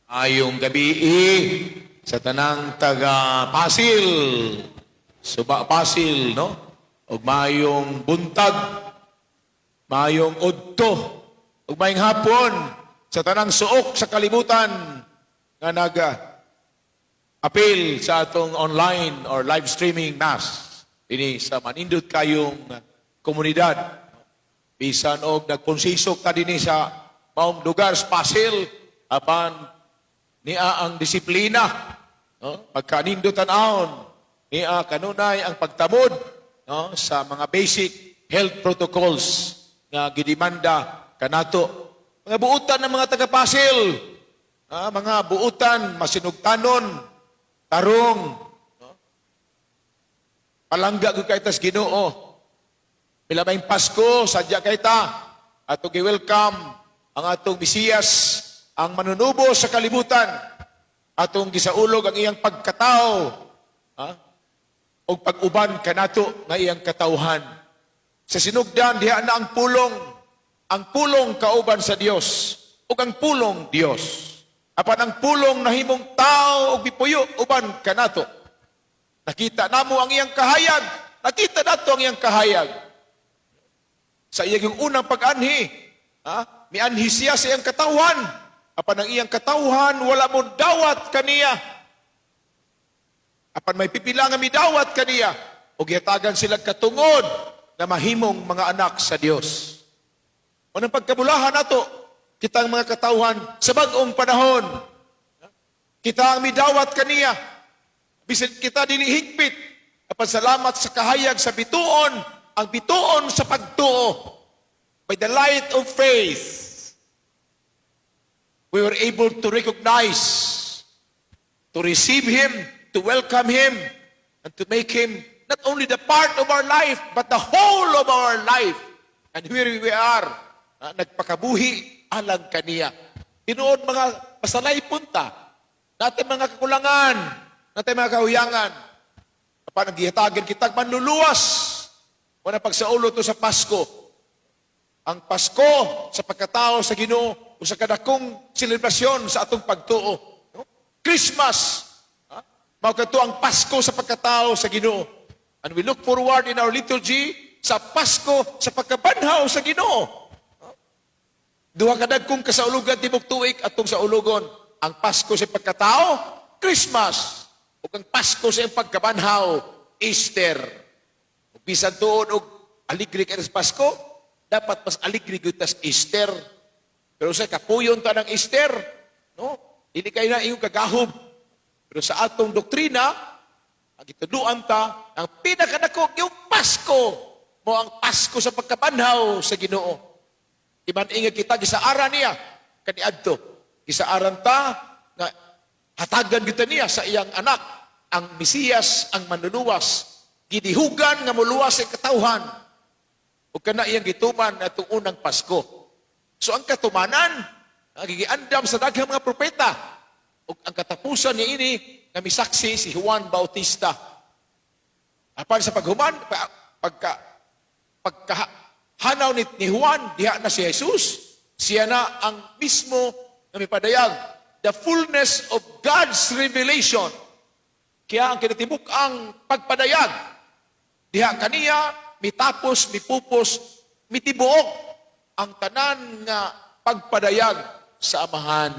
Maayong gabii sa tanang taga Pasil, Suba Pasil, no? Ug maayong buntag, maayong udto, ug maayong hapon sa tanang suok sa kalibutan nga naga apil sa atong online or live streaming mass ini sa manindot kayong komunidad. Bisan og nagkonsisok ta dinhi sa maong lugar sa Pasil, apan niya ang disiplina, no? Pagkanindot tan-awon, niya kanunay ang pagtamod, no, sa mga basic health protocols nga gidemanda kanato. Mga buutan ng mga taga-Pasil, mga buutan, masinugtanon, tarong, no? Palangga gyud kaayo tas Ginoo. Milabayng Pasko, sadya kay ta. Ato gi-welcome ang atong Mesiyas, ang manunubos sa kalibutan. Atong gisaulog ang iyang pagkatao, ha, og pag-uban kanato nga iyang katawhan. Sa sinugdan, diha na ang Pulong. Ang Pulong kauban sa Dios ug ang Pulong Dios. Apan ang Pulong nahimong tao ug mipuyo uban kanato. Nakita namo ang iyang kahayag. Nakita nato ang iyang kahayag. Sa iyang unang pag-anhi, ha, mianhi siya sa iyang katawhan. Apan ang iyang katawhan, wala mo dawat kaniya. Apan may pipila nga midawat kaniya ug gihatagan sila katungod na mahimong mga anak sa Dios. Unang pagkabulahan nato, kitang mga katawhan sa bag-ong panahon. Kita ang midawat kaniya. Bisan kita dili higpit, apan salamat sa kahayag sa bituon, ang bituon sa pagtuo. By the light of faith, we were able to recognize, to receive Him, to welcome Him, and to make Him not only the part of our life, but the whole of our life. And here we are, nagpakabuhi alang kaniya. Tinuod mga masalaypon ta, natin mga kakulangan, natin mga kahuyangan. Apan ang gihatagan kitag manluluwas, wala pagsaulo to sa Pasko. Ang Pasko sa pagkatao sa Ginoo, usa ka dakong selebrasyon sa atong pagtuo. No? Christmas, ha, mao kadto ang Pasko sa pagkatao sa Ginoo. And we look forward in our liturgy sa Pasko sa pagkabanhaw sa Ginoo. No? Duha ka dagkong kasaulugan tibok tuig atong saulugon. Ang Pasko sa pagkatao, Christmas. Ug ang Pasko sa iyang pagkabanhaw, Easter. Ug bisan tuod og aligre ka sa Pasko, dapat mas aligre gyud tas Easter. Pero sa kapuyon ta ng Easter, no? Dili kayo na iyong kagahob. Pero sa atong doktrina, ang gituduan ta, ang pinakadako yung Pasko, mo ang Pasko sa pagkabanhaw sa Ginoo. Iman inga kita gisaaran niya kaniadto. Gisaaran ta nga hatagan kita niya sa iyang anak, ang Mesiyas, ang manluluwas. Gidihugan nga muluwas sa katawhan. Ug kana iyang gituman atong unang Pasko. So ang katumanan, ang gigiandam sa daghang mga propeta, ug ang katapusan niya ini nga misaksi si Juan Bautista. Apan sa paghuman, pagka hanaw ni Juan, diha na si Jesus, siya na ang mismo nga mipadayag, the fullness of God's revelation. Kaya ang kinatibuk ang pagpadayag, diha kaniya, mitapos, mipupos, mitibuok ang tanan nga pagpadayag sa Amahan.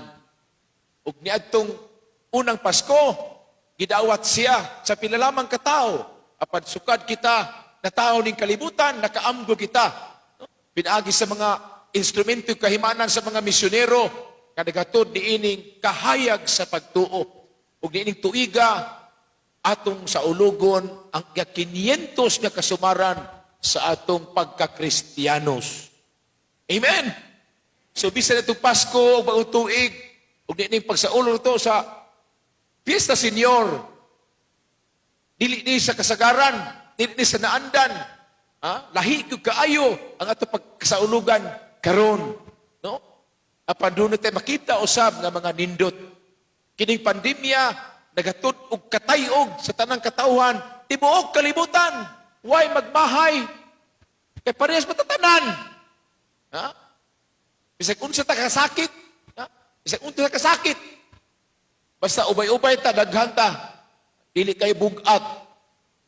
Ug niadtong unang Pasko, gidawat siya sa pila lamang katawo. Apan sukad kita natawo ning kalibutan, nakaamgo kita. No? Pinaagi sa mga instrumento kahimanan sa mga misyonero nga nagatod niining kahayag sa pagtuo. Ug niining tuiga atong saulugon ang 500 nga kasumaran sa atong pagkakristiyanos. Amen. So bisan itong Pasko ug bagong tuig ug niining pagsaulog to sa Fiesta Senior, dili ni sa kasagaran, dili ni sa naandan. Ha? Lahi gyud kaayo ang ato pagkasaulugan karon, no? Apan doon tayo makita usab nga mga nindot. Kining pandemya nagatud og katayog sa tanang katawhan, tibuok kalibutan. Why magmahay? Kay parehas matatanan. Ha? Bisag unsa ta kasakit, ha? Bisag unsa ta kasakit. Basta ubay-ubay ta, daghan ta. Dili kay bugat.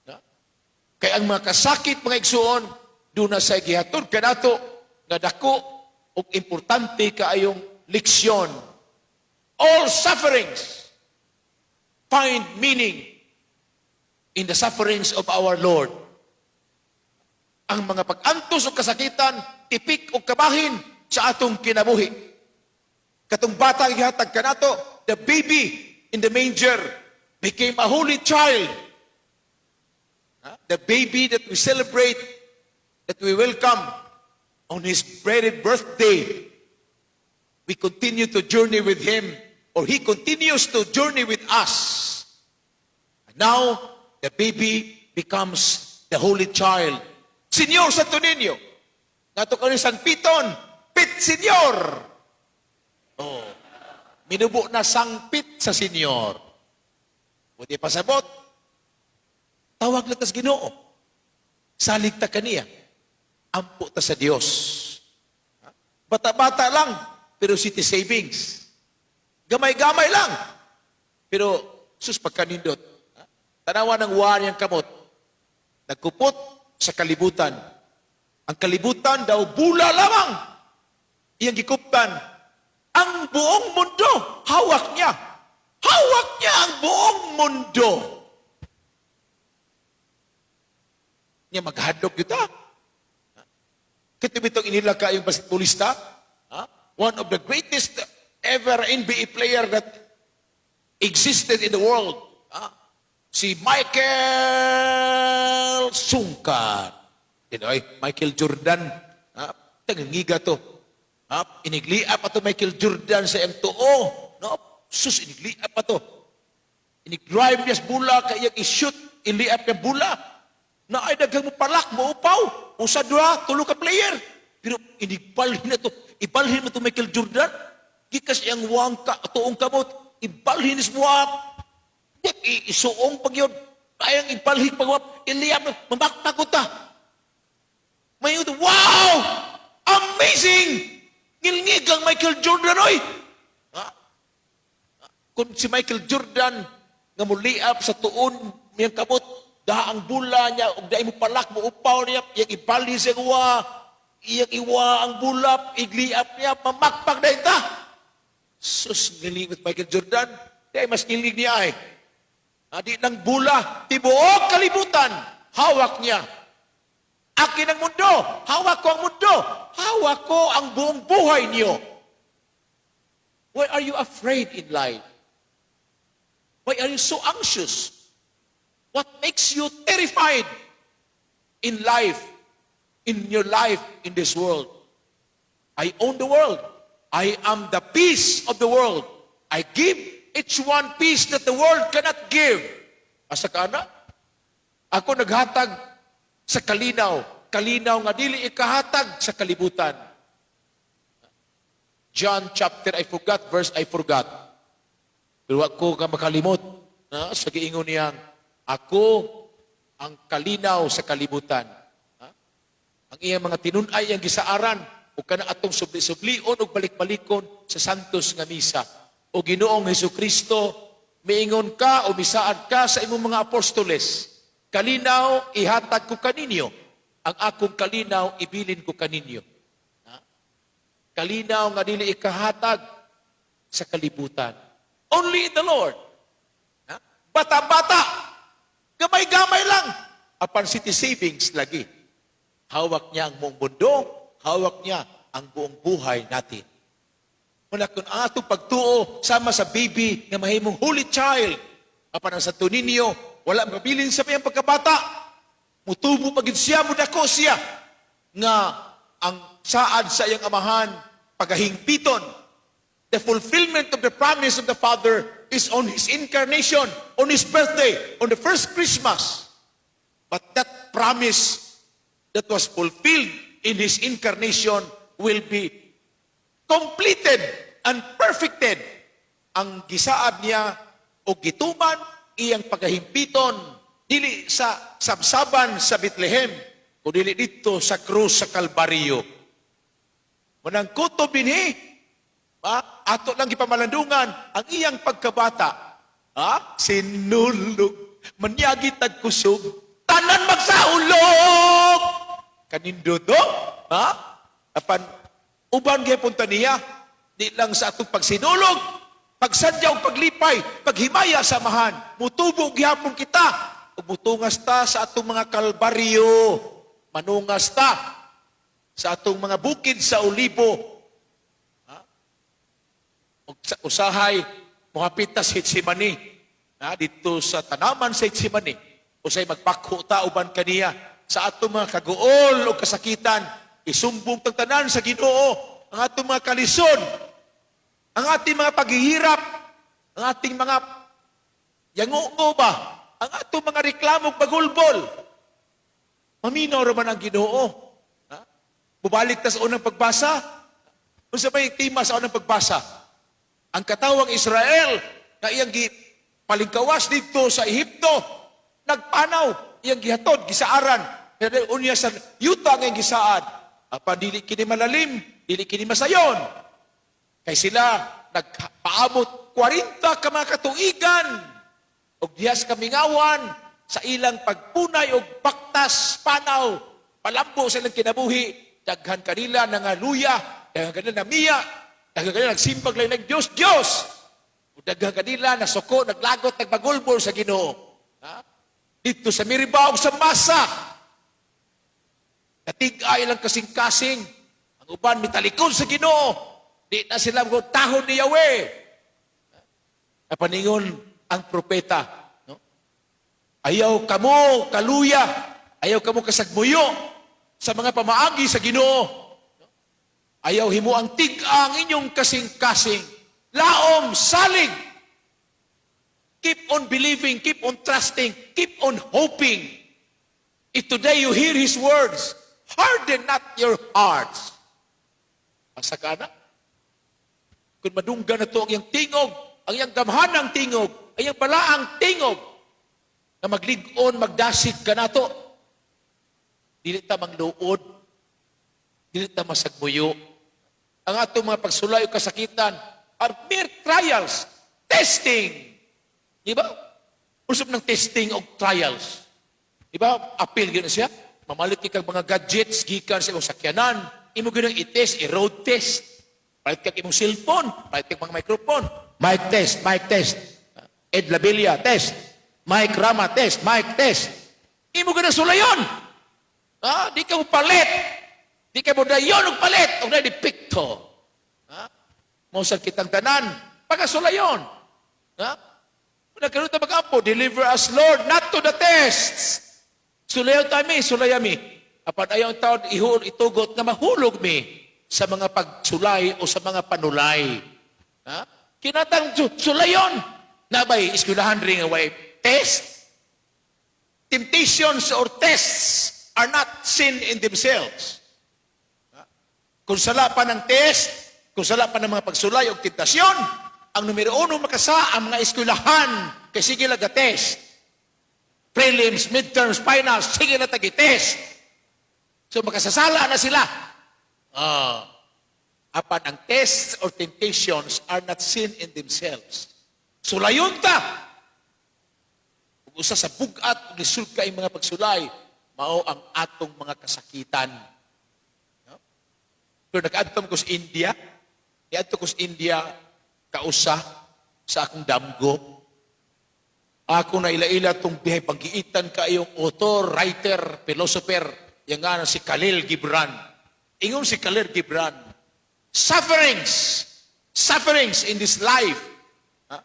Na? Kay ang mga kasakit, mga igsuon, duna sa gihatod kanato nga dako ug importante kaayong leksyon. All sufferings find meaning in the sufferings of our Lord. Ang mga pag-antos o kasakitan, tipik o kabahin sa atong kinabuhi. Katong bata gihatag kanato, the baby in the manger became a holy child. The baby that we celebrate, that we welcome on his very birthday, we continue to journey with him, or he continues to journey with us. And now, the baby becomes the holy child. Señor Santo Niño. Nato kani sangpiton, pit Señor. Oh. Minubo na sangpit sa Senyor. Buti pasabot. Tawag na tas Ginoo. Salig ta kaniya. Ampo ta sa Dios. Bata-bata lang, pero city savings. Gamay-gamay lang. Pero, sus, pagkanindot. Ha? Tanawa ng wa niyang kamot. Nagkupot sa kalibutan. Ang kalibutan daw bula lamang. Iyang gikuptan. Ang buong mundo, hawak niya. Hawak niya ang buong mundo. Niya maghadlok kita. Kito bitong inila ka yung basketballista? Ha? One of the greatest ever NBA player that existed in the world. Ha? Si Michael Sungkat. Ay, Michael Jordan. Ha? Tagangiga to. Ha? Iniglia pa to Michael Jordan sa iyang tuo. No? Sus, iniglia pa to. Inig-drive niya sa bula, kaya i-shoot, iliap niya bula. Na ay daghang mo palak, mo upaw. Usa, duha, tulo ka player. Pero inigbalhin na to. Ibalhin mo to Michael Jordan. Gikas iyang wang ka, tuong kamot. Ibalhin is buwak. Isuong pag yun. Kayang ibalhin pag wap. Iliyap na, mamaktakot ta. May ito, wow! Amazing! Ngilngig ang Michael Jordan, oy! Ha? Kung si Michael Jordan nga muliap sa tuon niyang kamot, daha ang bula niya, ug dai mo palak, mo upaw niya, iyang ibali sa iwa, iyang iwa ang bulap, igliap niya, mamakpak na ita. Sus, ngilig with Michael Jordan, di ay mas ngilig niya ay. Adi ng bula, tibuok kalibutan, hawak niya. Akin ang mundo, hawak ko ang mundo, hawak ko ang buong buhay niyo. Why are you afraid in life? Why are you so anxious? What makes you terrified in life, in your life, in this world? I own the world. I am the peace of the world. I give each one peace that the world cannot give. Asa ka na? Ako naghatag sa kalinaw. Kalinaw nga dili ikahatag sa kalibutan. John chapter, I forgot, verse I forgot. Pero ako ka makalimot. Na, sa giingon niyang, ako ang kalinaw sa kalibutan. Ha? Ang iyang mga tinun-ay ang gisaaran ug kana atong subli-sublion ug balik-balikon sa santos nga misa. O Ginoong Hesukristo, miingon ka o misaad ka sa imong mga apostoles. Kalinaw ihatag ko kaninyo. Ang akong kalinaw ibilin ko kaninyo. Ha? Kalinaw nga dili ikahatag sa kalibutan. Only in the Lord. Ha? Bata-bata, gamay-gamay lang. Apan city savings lagi. Hawak niya ang buong mundo, hawak niya ang buong buhay natin. Muna kung ang atong pagtuo sama sa baby nga mahimong holy child, apan ang Santo Niño, wala mabilin sa iyang pagkabata. Mutubo pagid siya, mudako siya nga ang saad sa iyang amahan pagahingpiton. The fulfillment of the promise of the Father is on His incarnation, on His birthday, on the first Christmas. But that promise that was fulfilled in His incarnation will be completed and perfected. Ang gisaad niya o gituman iyang pagahimpiton dili sa sabsaban sa Bethlehem kun dili dito sa krus sa Kalbaryo. Manang kutob dinhi, Ha? Ato lang gipamalandungan ang iyang pagkabata. Ha? Sinulog, manyagi tagkusog, tanan magsaulog. Kanindot, oh? Ha? Apan uban gyapon ta niya, di lang sa atong pagsinulog, pagsadya ug paglipay, paghimaya sa Amahan, mutubo gihapon kita ug mutungas ta sa atong mga kalbaryo, manungas ta sa atong mga bukid sa olibo. Ha? Ug usahay mohapit ta sa Getsemani, ha, dito sa tanaman sa Getsemani, usay magpakho ta uban kaniya sa atong mga kaguol o kasakitan, isumbong tang tanan sa Ginoo ang atong mga kalisod, ang ating mga paghihirap, ang ating mga yango ba, ang atong mga reklamo, bagulbol. Maminaw ra man ang Ginoo. Ha? Bubalik ta sa unang pagbasa. Unsa may tema sa unang pagbasa? Ang katawang Israel na iyang gi palingkawas dito sa Ehipto, nagpanaw, iyang gihatod, gisaaran. Pero unya sa yuta nga iyang gisaad. Apan dili kini malalim, dili kini masayon. Kay sila nagpaabot 40 ka mga katuigan og diha sa kamingawan sa ilang pagpunay og baktas panaw palambo sa ilang kinabuhi, daghan kanila nangaluya, daghan kanila namiya, daghan kanila nagsimbag lang ng Dios Dios ug daghan kanila nasuko, naglagot, nagbagulbol sa Ginoo, ha? Dito sa Meriba ug sa Masa, natig-a ilang kasing-kasing. Ang uban mitalikod sa Ginoo, di na sila tahod ni Yahweh. Napaningon ang propeta, no? "Ayaw kamo kaluya, ayaw kamo kasagmuyo sa mga pamaagi sa Ginoo. No? Ayaw himo ang tig-a ang inyong kasing-kasing. Laom, salig. Keep on believing, keep on trusting, keep on hoping. If today you hear His words, harden not your hearts." Asa ka na? Kung madunggan na to ang iyang tingog, ang iyang gamhanang tingog, ang iyang balaang tingog, na maglig-on, magdasig ka na to. Dili ta mangluod, dili ta masagmuyo. Ang atong mga pagsulay o kasakitan are mere trials, testing. Di ba? Usop ng testing o trials. Di ba? Apil gyud na siya. Mamalit kag mga gadgets gikan sa imong sakyanan. Imo gyud ang i-test, i-road test. Palit kag imong cellphone, palit kag mga microphone. Mic test, mic test. Ed Labilla, test. Mike Rama, test, mic test. Imo gyud ang sulayon. Ha? Di ka mo palit. Di ka mo dayon og palit. Og na depekto. Ha? Mao sa kitang tanan. Pagkasulayon. Ha? Nagkaroon ta mag-ampo, "Deliver us, Lord, not to the tests." Sulayon ta mi, sulaya mi. Apan ayaw taon ihul, itugot na mahulog mi sa mga pagsulay o sa mga panulay. Ha? Kinatang sulayon. Nabay, eskwelahan rin nga way test. Temptations or tests are not sin in themselves. Ha? Kung sala pa ng test, kung sala pa ng mga pagsulay o tentasyon, ang numero uno makasa ang mga eskwelahan kay sige lang test. Prelims, midterms, finals, sige na tagi-test. So makasasala na sila. Ah. Apan ang tests or temptations are not sin in themselves. Sulayon ta. Ug usa sa bug-at ug lisod kay mga pagsulay, mao ang atong mga kasakitan. No? Pero nag-adto ko sa India, niadto ko sa India kausa sa akong damgo. Ako na ila-ila tong bihay pag-giitan kaayong author, writer, philosopher, yang nga si Khalil Gibran. Ingon si Khalil Gibran, sufferings in this life, ha,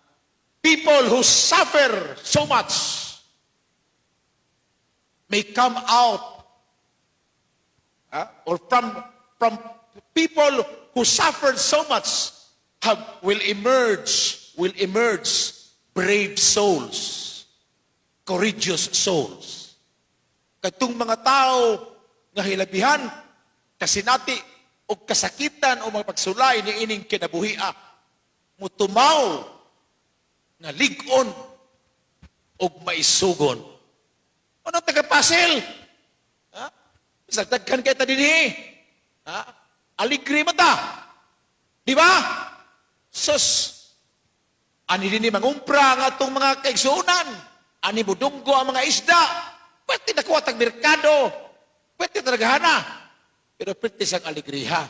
people who suffer so much may come out, ha, or from people who suffered so much have will emerge brave souls, courageous souls. Katong mga tao nga hilabihan kasinati o kasakitan o mga pagsulay ni ining kinabuhia, mutumaw nga lig-on og maisugon. Ano taga-Pasil? Ha? Bisag daghan kay ta dinhi. Ha? Aligre man ta. Di ba? Sus, ani dinhi mangumpra ang atong mga kaigsuonan. Ani mudunggo ang mga isda. Pwede nakuha tag merkado. Pwede talaga na. Pero pwede siyang alegriha.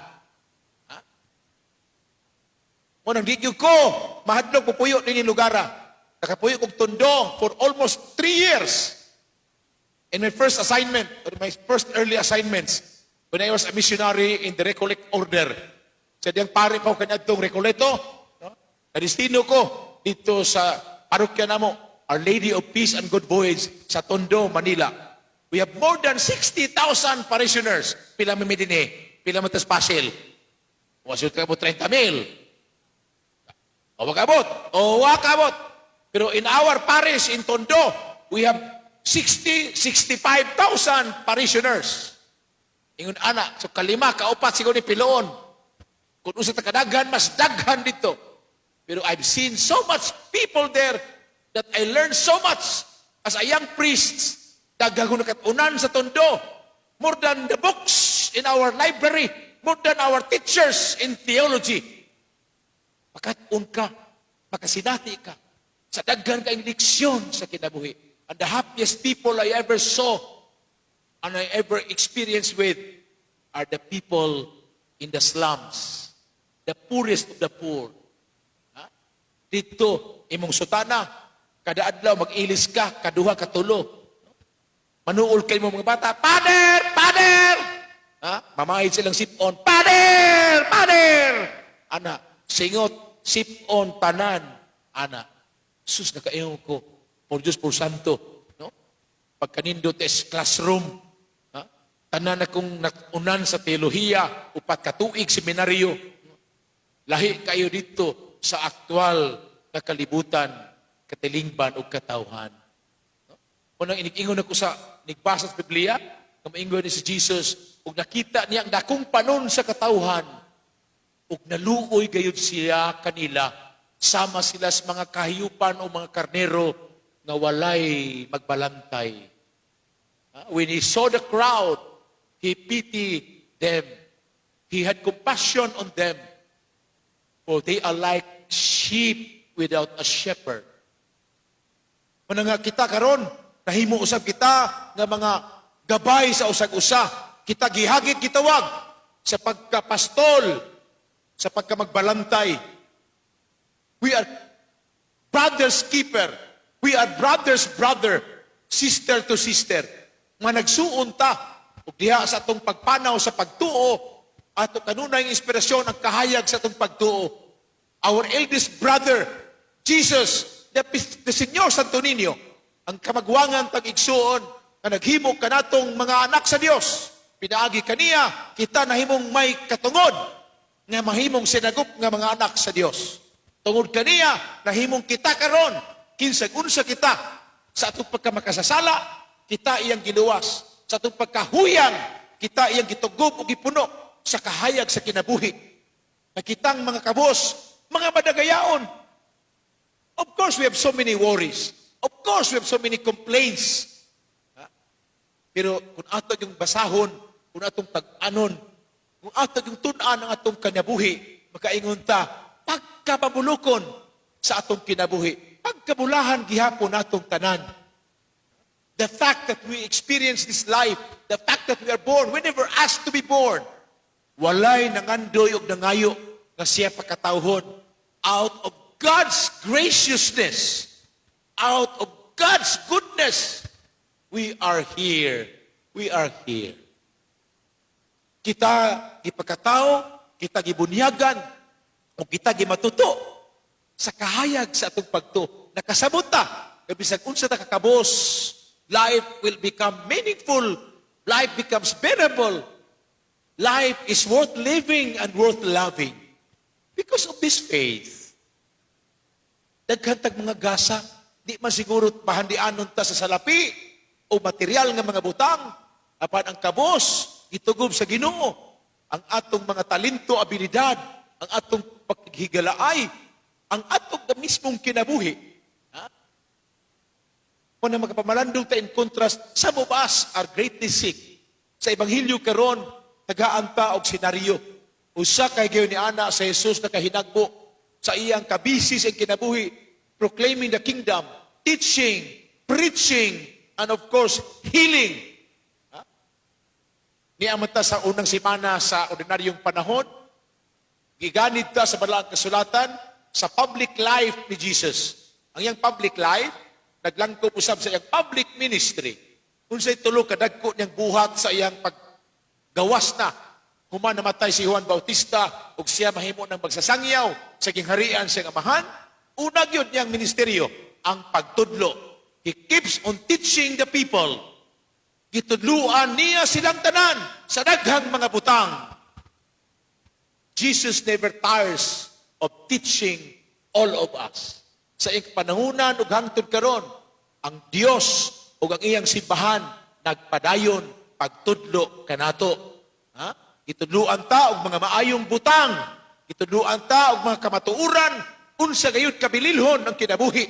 Ha? Mao nang di gyud ko mahadlok pupuyo dinhi lugara. Nakapuyo kog Tondo for almost 3 years. In my first assignment, or my first early assignments, when I was a missionary in the Recollect Order. Sa diyang pare pa ko kaniadtong Recoleto, no? Nadestino ko dito sa parokya namo, Our Lady of Peace and Good Voyage sa Tondo, Manila. We have more than 60,000 parishioners. Pila mi dinhi? Pila mo tas Pasil? Wasut ka mo 30 mil. O wakabot. O wakabot. Pero in our parish in Tondo, we have 60, 65,000 parishioners. Ingon ana, so kalima, kaupat siguro ni piloon. Kung usa ta kadaghan, mas daghan dito. Pero I've seen so much people there that I learned so much as a young priest. Daghan ko nakat-unan sa Tondo. More than the books in our library, more than our teachers in theology. Makat-on ka, makasinati ka, sa daghan kang leksyon sa kinabuhi. And the happiest people I ever saw and I ever experienced with are the people in the slums, the poorest of the poor. Ha? Dito, imong sutana, kada adlaw mag-ilis ka, kaduha, katulo. Manuol kay mo mga bata, "Father! Father!" Ha? Mamahid silang sip-on, "Father! Father!" Ana, singot, sip-on, tanan. Ana, sus, nakaingon ko, por Diyos, por Santo. No? Pagkanindot is classroom. Ha? Tanan akong nakat-unan sa teolohiya, 4 ka tuig seminaryo. Lahi kayo dito sa aktual na kalibutan, katilingban o katawhan. No? Unang inig-ingon ako sa nigbasa sa Biblia, nga maingon ni si Jesus, ug nakita niya ang dakong panon sa katawhan, ug naluoy gayud siya kanila, sama sila sa mga kahiyupan o mga karnero nga walay magbalantay. When he saw the crowd, he pitied them. He had compassion on them, for they are like sheep without a shepherd. Mao nga kita karon, nahimo usab kita nga mga gabay sa usag-usa. Kita gihagit gitawag sa pagkapastol, sa pagkamagbalantay. We are brother's keeper. We are brother's brother, sister to sister. Mga nagsuon ta, ug diha sa atong pagpanaw sa pagtuo, ato kanunay inspirasyon ang kahayag sa atong pagtuo. Our eldest brother, Jesus, the Señor Santo Niño, ang kamagwangan tag igsuon, nga naghimo kanatong mga anak sa Dios. Pinaagi kaniya, kita nahimong may katungod, nga mahimong sinagop nga mga anak sa Dios. Tungod kaniya, nahimong kita karon, kinsag unsa kita sa atong pagkamakasasala, kita iyang giluwas. Sa atong pagkahuyang, kita iyang gitugob o gipuno sa kahayag sa kinabuhi. Na kitang mga kabos, mga madagayaon. Of course, we have so many worries. Of course, we have so many complaints. Ha? Pero kung ato yung basahon, kung atong tag-anon, kung ato yung tun-an ang atong kinabuhi, makaingon ta, pagkababulukon sa atong kinabuhi, pagkabulahan gihapon natong tanan. The fact that we experience this life, the fact that we are born, we never asked to be born, walay nangandoy og nangayo nga siya pakatawhon. Out of God's graciousness, out of God's goodness, we are here. We are here. Kita gipakatao, kita gibunyagan, o kita gimatuto sa kahayag sa atong pagtuo. Nakasabot ta, nga bisag unsa ta kakabos, life will become meaningful. Life becomes bearable. Life is worth living and worth loving. Because of this faith. Daghan tag mga gasa, di man siguro pahandianon ta sa salapi o material nga mga butang, apan ang kabos gitugob sa Ginoo, ang atong mga talento, abilidad, ang atong paghigalaay, ang atong mismong kinabuhi. Ha? Kung na magpamalandong ta, in contrast, some of us are greatly sick. Sa Ebanghelyo karon, tagaan ta og senaryo. Usa kay gayon ni ana sa Jesus nakahinagbo Sa iyang kabisi sa kinabuhi, proclaiming the kingdom, teaching, preaching, and of course, healing. Ha? Niya man ta sa unang simana sa ordinaryong panahon, giganid ta sa Balaang Kasulatan sa public life ni Jesus. Ang iyang public life, naglangkob usab sa iyang public ministry. Unsay tulo ka dagko niyang buhat sa iyang paggawas na human namatay si Juan Bautista ug siya mahimo ng magsasangyaw sa gingharian sa Amahan? Una gyud niyang ministeryo, ang pagtudlo. He keeps on teaching the people. Gitudluan niya silang tanan sa daghang mga butang. Jesus never tires of teaching all of us. Sa iyang panahunan ug hangtod karon, ang Dios ug ang iyang simbahan nagpadayon pagtudlo kanato. Ha? Gitudluan ta og mga maayong butang, gitudluan ta og mga kamatuoran, unsa gayud kabililhon ang kinabuhi.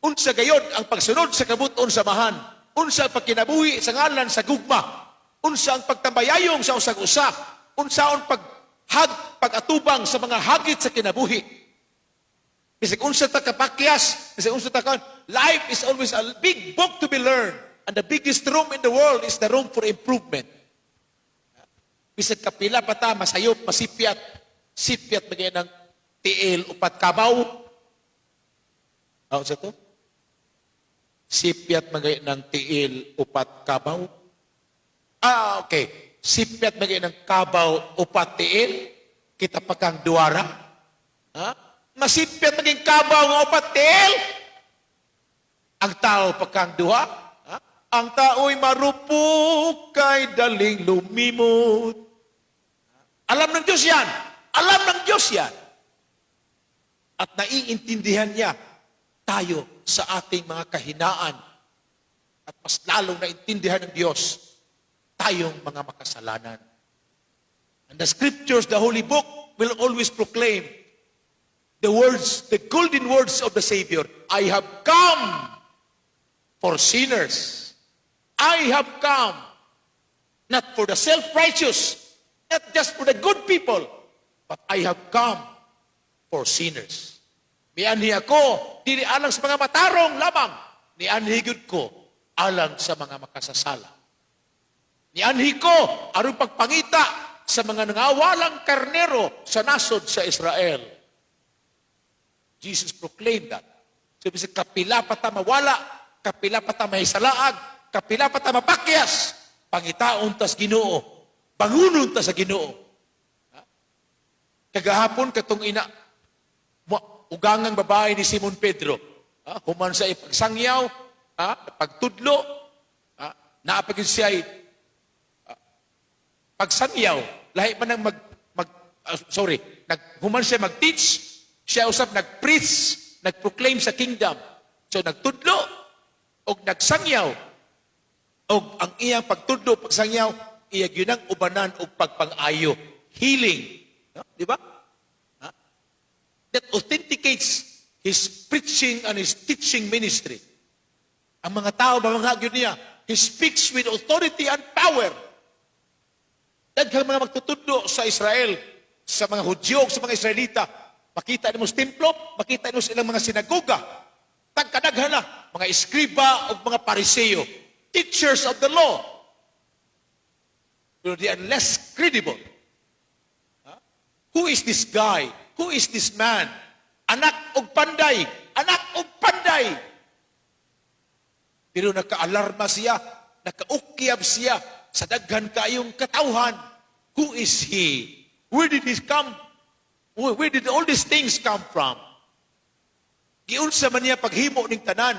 Unsa gayud ang pagsunod sa kabut-on sa Amahan, unsa ang pagkinabuhi sa ngalan sa gugma, unsa ang pagtambayayong sa usag-usa, unsaon pag-atubang sa mga hagit sa kinabuhi. Bisag unsa ta kapakyas, bisag unsa ta ka, life is always a big book to be learned. And the biggest room in the world is the room for improvement. Bisag kapila pa ta, masayop, masipyat, sipyat magay ng tiil upat kabaw. Ano sa to? Sipyat magay ng tiil upat kabaw. Ah, okay. Sipyat magay ng kabaw upat tiil. Kita pa kang duwara. Ha? Masipyat maging kabaw nga upat tiil. Ang tao pa kang duha. Ha? Ang tao'y marupok kay daling lumimot. Alam ng Diyos yan. Alam ng Diyos yan. At naiintindihan niya tayo sa ating mga kahinaan. At mas lalong naintindihan ng Diyos tayong mga makasalanan. And the scriptures, the Holy Book, will always proclaim the words, the golden words of the Savior. "I have come for sinners. I have come not for the self-righteous, not just for the good people, but I have come for sinners." Mianhi ako, dili alang sa mga matarong lamang, nianhi gyud ko alang sa mga makasasala. Nianhi ko aron pagpangita sa mga nangawalang karnero sa nasod sa Israel. Jesus proclaimed that. So, bisag kapila pa ta mawala, kapila pa ta mahisalaag, kapila pa ta mapakyas, pangitaon tas Ginoo, bangunon ta sa Ginoo. Ha? Kagahapon katong ina, ugangang babae ni Simon Pedro, ha? Human sa ipagsangyaw, ha? Pagtudlo, ha? Naa pa gyud siya pagsangyaw, lahi man ang mag, mag ah, sorry, human siya mag-teach, siya usab nag-preach, nag-proclaim sa kingdom. So nagtudlo, og nagsangyaw, og ang iyang pagtudlo, pagsangyaw, iya gyud ang ubanan og pagpang-ayo, healing. No? Di ba? Ha? That authenticates his preaching and his teaching ministry. Ang mga tao, mamangha gyud niya, he speaks with authority and power. Daghang mga magtutudlo sa Israel, sa mga Hudyo, sa mga Israelita, makita nimo sa templo, makita nimo sa ilang mga sinagoga. Tagkadaghan na, mga eskriba o mga Pariseo, teachers of the law. Pero they are less credible. Huh? Who is this guy? Who is this man? Anak og panday! Anak og panday! Pero nakaalarma siya, nakaukyab siya sa daghan kaayong katawhan. Who is he? Where did he come? Where did all these things come from? Giunsa man niya paghimo ning tanan?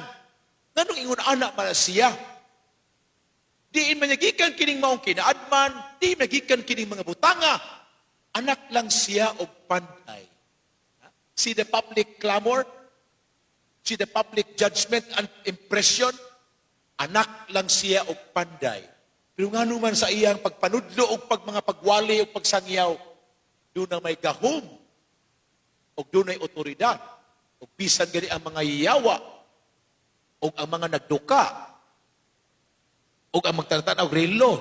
Nganong ingon ana man siya? Diin man niya gikan kining maong kinaadman, diin man gikan kining mga butanga. Anak lang siya og panday. See the public clamor? See the public judgment and impression? Anak lang siya og panday. Pero ngano man sa iyang pagpanudlo og pag mga pagwali og pagsangyaw, duna may gahom og dunay otoridad og bisan gani ang mga yawa og ang mga nagduka og ang magtantan og relo.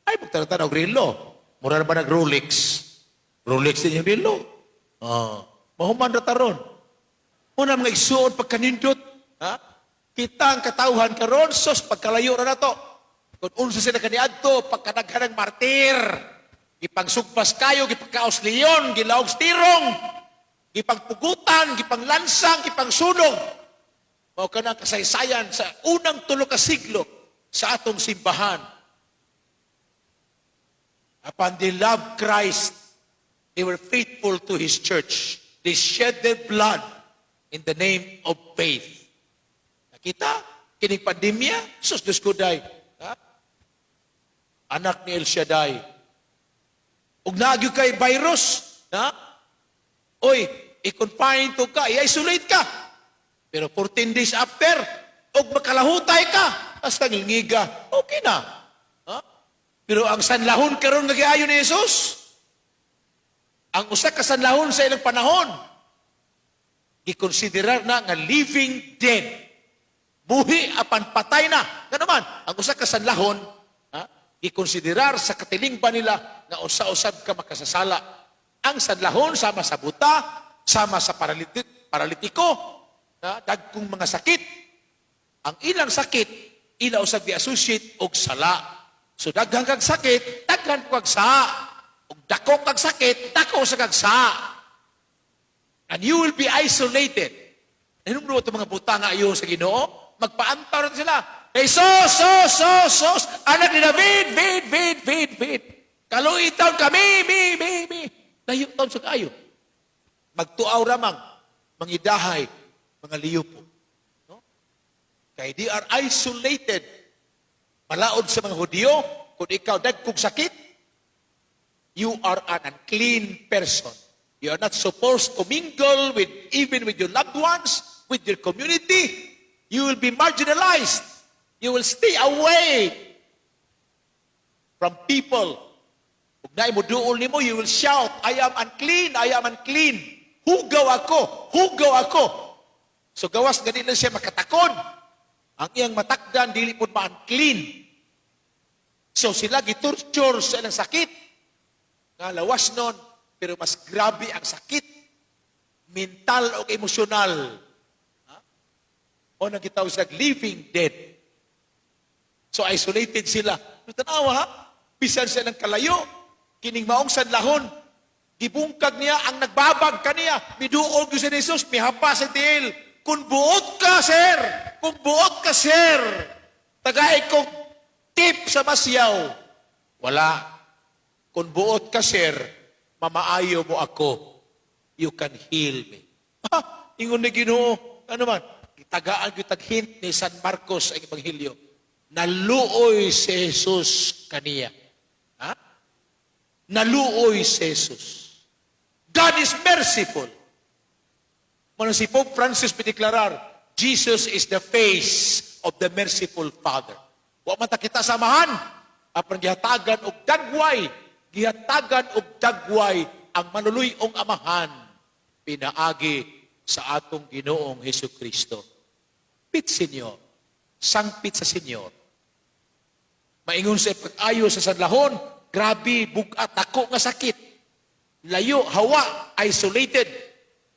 Ay, magtantan og relo. Mura na ba nag Rolex? Rolex din yung relo. Oh. Mahuman ra taron. Una mga igsuon pagkanindot. Ha? Kita ang katawhan karon, sos, pagkalayo ra nato. Kung unsa sila kaniadto, pagkadaghan ng martir, gipangsugpas kayo, gipagkaos leon, gilawog tirong, gipangpugutan, gipanglansang, gipangsunog. Mao kana ang kasaysayan sa unang 3 ka siglo sa atong simbahan. Upon they loved Christ, they were faithful to His church. They shed their blood in the name of faith. Nakita? Kining pandemya, sus, Diyos ko day. Ha? Anak ni El Shaddai. Ug naa gyud kay virus. Ha? Oy, i-confine to ka, i-isolate ka. Pero 14 days after, og makalahutay ka, hasta ngilngiga, okay na. Ha? Pero ang sanlahon karon nga giayo ni Jesus, ang usa ka sanlahon sa ilang panahon, gikonsiderar na nga living dead. Buhi apan patay na. Nga naman, ang usa ka sanlahon, ha, gikonsiderar sa katilingban nila nga usa-usab ka makasasala. Ang sanlahon sama sa buta, sama sa paralitiko, na dagkong mga sakit. Ang ilang sakit, ila usab gi-associate og sala. So daghan kag sakit, daghan kag sa. Ug dako kag sakit, dako sa kag sa. And you will be isolated. Hinumdum itong mga butang nga ayo sa Ginoo, magpaantaw na sila. Hey, sos, sos, sos, sos, anak ni David, vid, vid, vid, vid. Kaluoy taon kami, mi, mi, mi. Layo taon sa kayo. Magtuaw ramang, mangidahay, mga liyupo. No? Kay they are isolated. Malaod sa mga Hudyo, kung ikaw dagkong sakit, you are an unclean person. You are not supposed to mingle with even with your loved ones, with your community. You will be marginalized. You will stay away from people. Ug naay moduol nimo, you will shout, "I am unclean, I am unclean. Hugaw ako, hugaw ako." So gawas gani lang siya makatakod. Ang iyang matakdan, dili po ma-unclean. So sila gitorture sa ilang sakit. Nga lawas nun, pero mas grabe ang sakit, mental o emosyonal. Ha? O nagitawag sila living dead. So isolated sila. Pero tanawa ha, bisan siya ng kalayo, kining maong sanlahon, gibungkag niya ang nagbabag kaniya, miduol gyud si Jesus, mihapas sa tiil. Kung buot ka, sir, kung buot ka, sir, tagay kong tip sa masyaw. Wala. Kung buot ka, sir, mamaayo mo ako. You can heal me. Ha? Ingon ni Ginoo, ano man, gitagaan gyud tag hint ni San Marcos ang Ebanghelyo. Naluoy si Jesus kaniya. Ha? Naluoy si Jesus. God is merciful. Mano si Pope Francis pideklarar, "Jesus is the face of the merciful Father." Wa man ta kita samahan, apan gihatagan og dagway, gihatagan og dagway ang manuluyong Amahan pinaagi sa atong Ginoong Hesus Kristo. Pit Senyor, sangpit sa Senyor. Maingon sa pag-ayo sa sanlahon, grabe, bugat, dako nga sakit. Layo, hawa, isolated.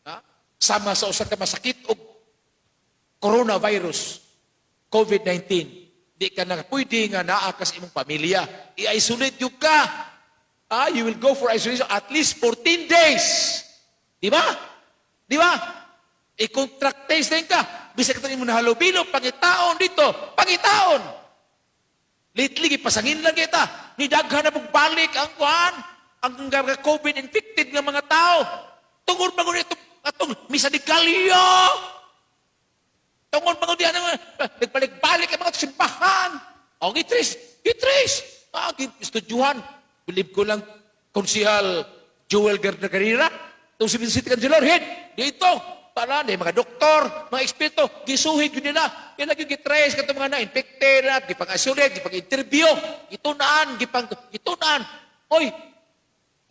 Ha? Sama sa usa ka masakit og coronavirus, COVID-19. Di ka na pwede nga naa ka sa imong pamilya. I-isolate gyud ka. Ah, you will go for isolation at least 14 days. Di ba? Di ba? I-contact tracing ka. Bisag ka mo nahalubilo, pangitaon dito, pangitaon. Lately, gipasangin lang kita. Ni daghan na pong balik ang kuan, ang COVID infected nga mga tao. Tungod ba ito atong Misa de Gallo? Tungod ba diyan nagbalik-balik ang mga simbahan. O gi-trace, gi-trace. Ah, gi-estudyuhan. Believe ko lang Konsihal Joel Garnagarira, itong si City Councilor, head, dito, para ni mga doktor, mga eksperto, gisuhid yun nila. Yan lagi gitrace katong mga na-infected, na, gipang-isolate, gipang-interview, gitunaan, gipang, gitunaan. Oy,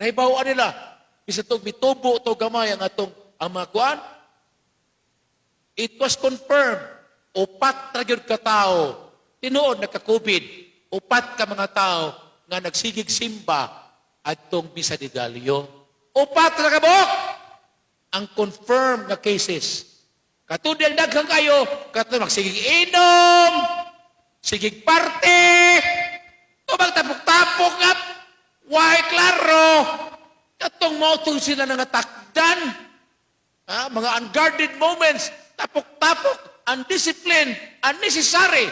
nahibawaan nila, bisa itong mitubo to gamay ang atong ang mga kuan. It was confirmed, 4 ra gyud ka tawo, tinuod nagka-COVID, 4 ka mga tao nga nagsigig simba adtong Misa de Gallo. 4 ra ka buok. Ang confirmed nga cases. Kato diyang daghan kayo, kato magsigig inom, sigig party, tubag tapok-tapok nga, why klaro, katong mao sila nga takdan, ha? Mga unguarded moments, tapok-tapok, undisciplined, unnecessary.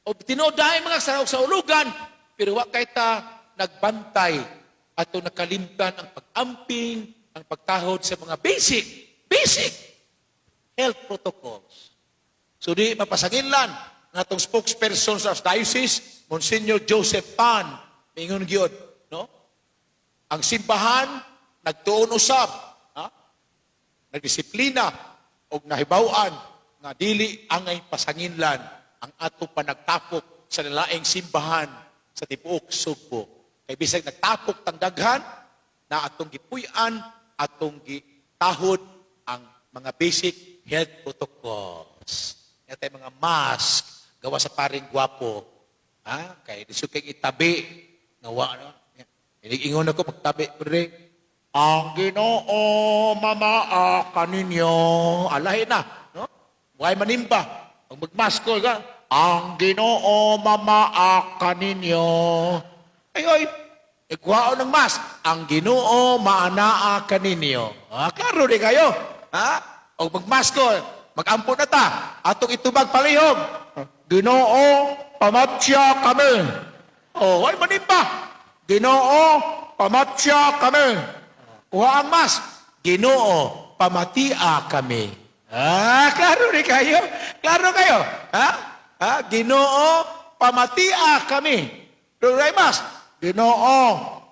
O tinuod mga sa ulugan, pero wa kay ta nagbantay ato nakalimtan ang pag-amping, ang pagtahod sa mga basic, basic health protocols. So di mapasanginlan nga atong spokesperson sa Archdiocese, Monsignor Joseph Tan, mingon gyud, no? Ang simbahan nagtuon usab, ha? Nagdisiplina og nahibaw-an nga dili angay pasanginlan ang ato panagtapok sa laing simbahan sa tibuok Sugbo. Kay bisag nagtapok tang daghan na atong gipuy-an, atong gitahod ang mga basic health protocols. Nga mga mask, gawa sa paring gwapo. Ha? Kay di kay itabi nga wa no. Ingon ako magtabi pre. Ang Ginoo mamaa kaninyo. Alahi na, no? Way manimba. Ang magmasko ka. Ang Ginoo mamaa kaninyo. Ay oy, ikuhaon ng mask. Ang Ginoo maanaa kaninyo. Ah, klaro di kayo. Ha? O magmasko, magampo na ta. Atong itubag palihog. Ginoo, pamatya kami. Oh, way manimba. Ginoo, pamatya kami. Kuha ang mask. Ginoo, pamatia kami. Ah, klaro rin kayo. Klaro kayo. Ha? Ha? Ginoo, pamatia kami. Pero mas, Ginoo,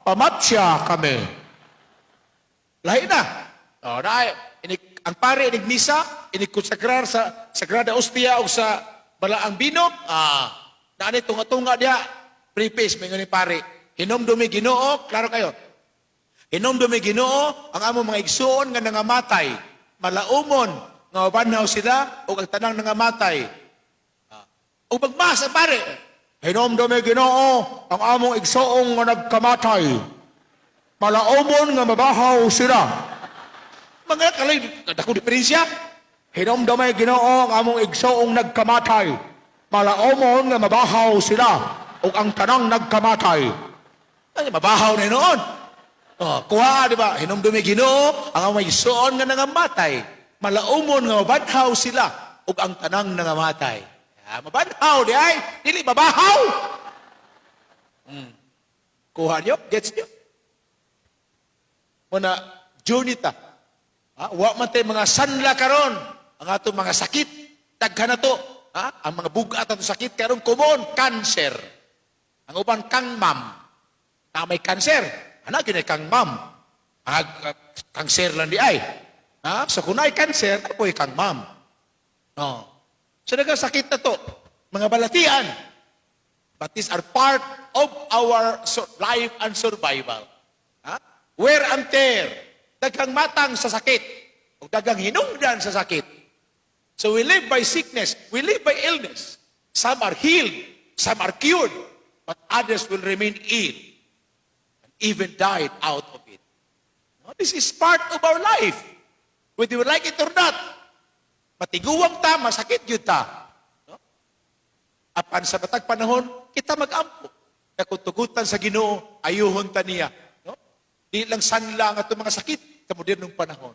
pamatya kami. Lahi na. Oh, na, inig, ang pare inig misa, inig konsagrar sa Sagrada Hostia o sa Balaang Bino, na ani tunga-tunga diha, preface may ni pare. Hinomdumi Ginoo, klaro kayo. Hinomdumi Ginoo ang among mga igsuon nga nangamatay, malaumon nga mabanhaw sila ug ang tanang nangamatay. Ug magmas ang pare. Hinomdumi Ginoo ang among igsuong nga nagkamatay. Malaumon nga mabahaw sila. Mga kalay, dako diferensya. Hinomdumi Ginoo ang among igsuong nagkamatay. Malaumon nga mabahaw sila ug ang tanang nagkamatay. Ay, mabahaw na noon. Oh, kuha, di ba? Hinumdumi Ginoo ang among igsuon nga nangamatay. Malaumon nga mabanhaw sila ug ang tanang nangamatay. Ah, mabanhaw di ay, dili mabahaw. Kuha niyo? Gets niyo? Muna, journey ta. Ha? Wa man tay mga sanla karon ang atong mga sakit daghan na to. Ha? Ang mga bugat atong sakit karon common cancer. Ang uban kang mam. Na may cancer. Ana gyud kang mam. Ang cancer lang di ay. Ha? So kung naay cancer, apoy kang mam. No. So sakit na to. Mga balatian. But these are part of our life and survival. Ha? Wear and tear. Daghang matang sa sakit. O daghang hinungdan sa sakit. So we live by sickness. We live by illness. Some are healed. Some are cured. But others will remain ill. And even died out of it. No, this is part of our life. Whether we like it or not. Matiguang ta, masakit yun ta. No? Apan sa matag panahon, kita mag-ampo. Na kung tugutan sa Ginoo, ayuhon ta niya. No? Di lang sanla ang atong mga sakit sa modernong panahon.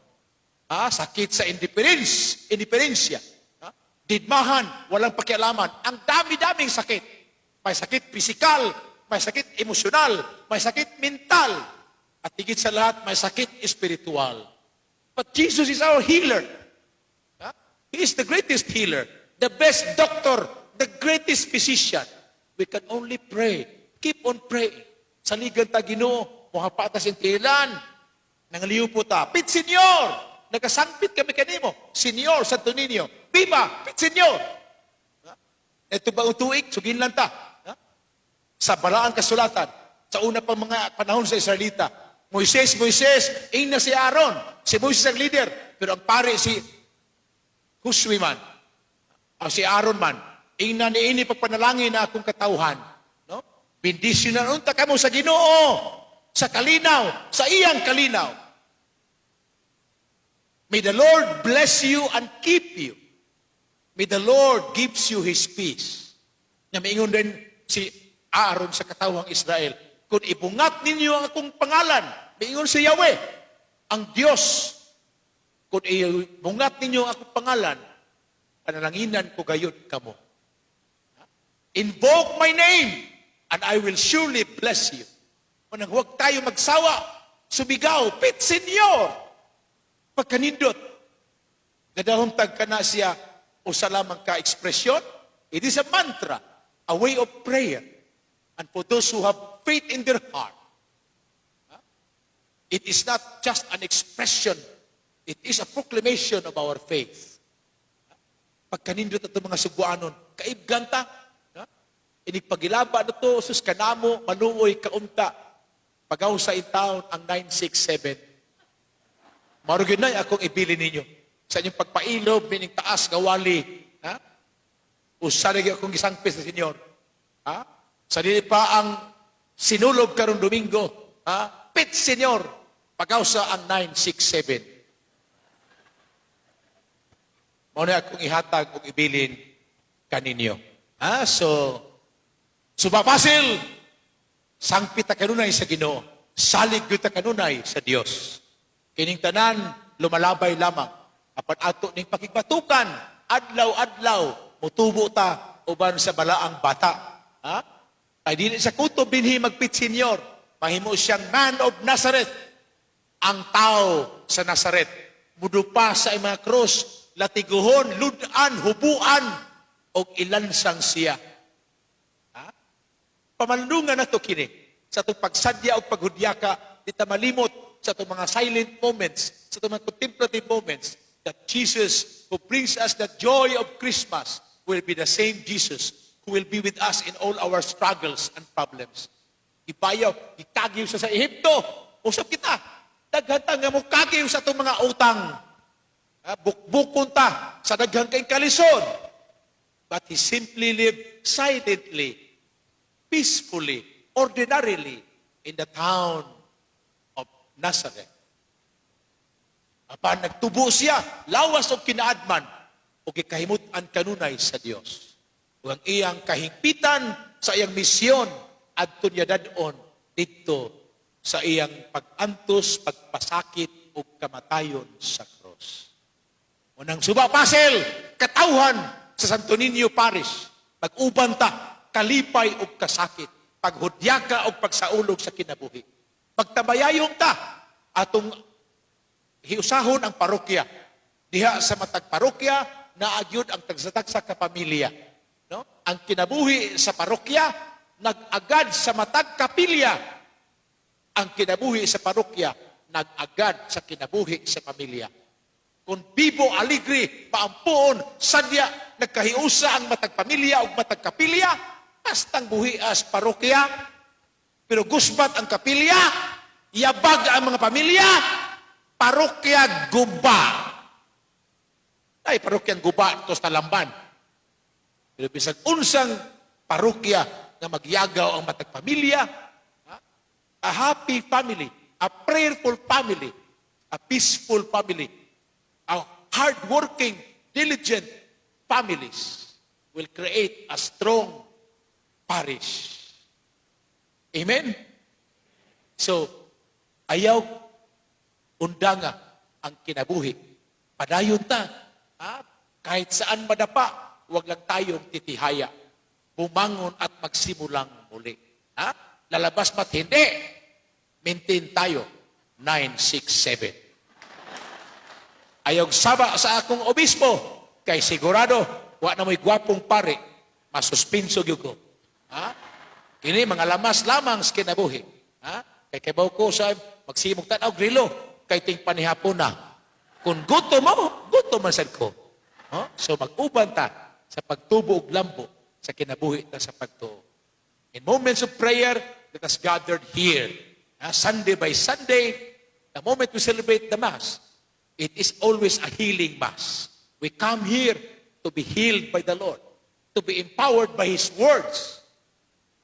Ah, sakit sa indifference, indiferensya. Ha? Didmahan, walang pakialaman. Ang dami-daming sakit. May sakit pisikal, may sakit emosyonal, may sakit mental, at higit sa lahat, may sakit espiritual. But Jesus is our healer. Ha? He is the greatest healer, the best doctor, the greatest physician. We can only pray. Keep on praying. Saligan ta Ginoo, muhapa ta sintilan. Nangaliw po ta. Pit Senyor! Nagasangpit kami kanimo. Senyor Santo Niño. Viva! Pit Senyor! Ha? Ito ba ang tuig? Sugin lang ta. Ha? Sa balaan kasulatan, sa una pang mga panahon sa Israelita, Moises, Moises, ingna si Aaron. Si Moises ang leader. Pero ang pare si Josue man. O si Aaron man. Ingna ni ini pagpanalangin na akong katawhan. No? Bendisyonan unta kamo sa Ginoo, sa kalinaw, sa iyang kalinaw. May the Lord bless you and keep you. May the Lord gives you His peace. Nga miingon din si Aaron sa katawhang Israel, "Kung ibungat ninyo ang akong pangalan," miingon si Yahweh, ang Diyos, "kung ibungat ninyo ang akong pangalan, panalanginan ko gayud kamo." Invoke my name, and I will surely bless you. Manang huwag tayo magsawa, sumigaw, "Pit Senyor!" Pagkanindot, gadahom tag ka na siya, usa lamang ka ekspresyon. It is a mantra, a way of prayer. And for those who have faith in their heart, it is not just an expression, it is a proclamation of our faith. Pagkanindot ato mga Sugbuanon, kaibgan ta. Ha? Inig pagilaba na to, sus kanamo, maluoy kaunta. Pagaw sa taon ang 967. Mao gyud na akong ibili ninyo. Sa inyong pagpailob, mining taas nga wali. Ha? Usa lagi akong gisangpis sa Senyor. Ha? Sa dili pa ang sinulob karong Domingo. Ha? Pit Senyor. Pagaw sa ang 967. Mao na akong ihatag ug ibilin kaninyo. Ha? So, Suba Pasil, sangpit ta kanunay sa Ginoo, salig gyud ta kanunay sa Dios. Kining tanan lumalabay lamang apan ato ning pakigbatukan adlaw-adlaw mutubo ta uban sa balaang bata. Ha? Ay dili sa kutob dinhi magpit Senyor, mahimo siyang man of Nazareth. Ang tao sa Nazaret mudupa sa mga krus, latiguhon, ludan, hubuan og ilansang siya. Ha? Pamalungan na to kini sa atong pagsadya o paghudyaka, di ta malimot sa atong mga silent moments, sa atong mga contemplative moments, that Jesus who brings us the joy of Christmas will be the same Jesus who will be with us in all our struggles and problems. Ibayaw, ikagiw siya sa Ehipto. Usap kita. Daghan ta nga mokagiw sa atong mga utang. Ha, bukbukon ta sa daghang kay kalisod. But he simply lived silently, peacefully, ordinarily in the town of Nazareth. Apan nagtubo siya, lawas og kinaadman, o gikahimut-an kanunay sa Dios. Ug ang iyang kahingpitan sa iyang misyon adto niya dad-on didto sa iyang pag-antos, pagpasakit ug kamatayon sa krus. Unang Suba Pasil, katawhan sa Santo Niño Parish, mag-uban ta, kalipay ug kasakit, paghudyaka ug pagsaulog sa kinabuhi. Pagtabayayong ta, atong hiusahon ang parokya. Diha sa matag parokya, naa gyud ang tagsa-tagsa ka pamilya. No? Ang kinabuhi sa parokya, nag-agad sa matag kapilya. Ang kinabuhi sa parokya, nag-agad sa kinabuhi sa pamilya. Kung bibo, aligre, paampuon, sadya, nagkahiusa ang matag pamilya o matag kapilya, bastang buhias parokya, pero gusbat ang kapilya, yabag ang mga pamilya, parokya guba. Ay, parokyang guba ito sa Talamban. Pero bisag unsang parokya nga magyagaw ang matag pamilya, ha? A happy family, a prayerful family, a peaceful family, a hardworking, diligent families will create a strong parish. Amen? So, ayaw undanga ang kinabuhi. Padayon ta. Ha? Kahit saan madapa, huwag lang tayong titihaya. Bumangon at magsimulang muli. Ha? Lalabas mat hindi. Maintain tayo. 9, 6, 7. Ayaw saba sa akong obispo, kay sigurado, wa na mo'y gwapong pare, masuspinso gyud ko. Ha? Kini mga lamas lamang sa kinabuhi. Ha? Kay kibaw ko sa magsimog tan-aw grilo, kay ting panihapon na. Kung gusto mo, gusto man sad ko. No? So mag-uban ta sa pagtubo ug lambo sa kinabuhi ta sa pagtuo. In moments of prayer, let us gathered here. Sunday by Sunday, the moment we celebrate the Mass, it is always a healing Mass. We come here to be healed by the Lord, to be empowered by His words,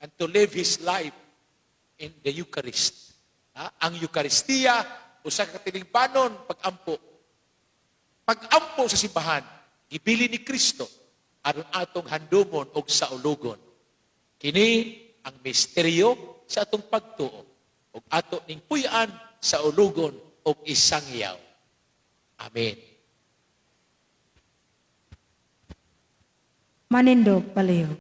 and to live His life in the Eucharist. Ang Eucharistia, usa ka tiningbanon pag-ampo. Pag-ampo sa simbahan, gibilin ni Kristo aron atong handumon og saulugon. Kini ang misteryo sa atong pagtuo ug ato ning puy-an, saulugon og isangyaw. Amen. Manindog palihog.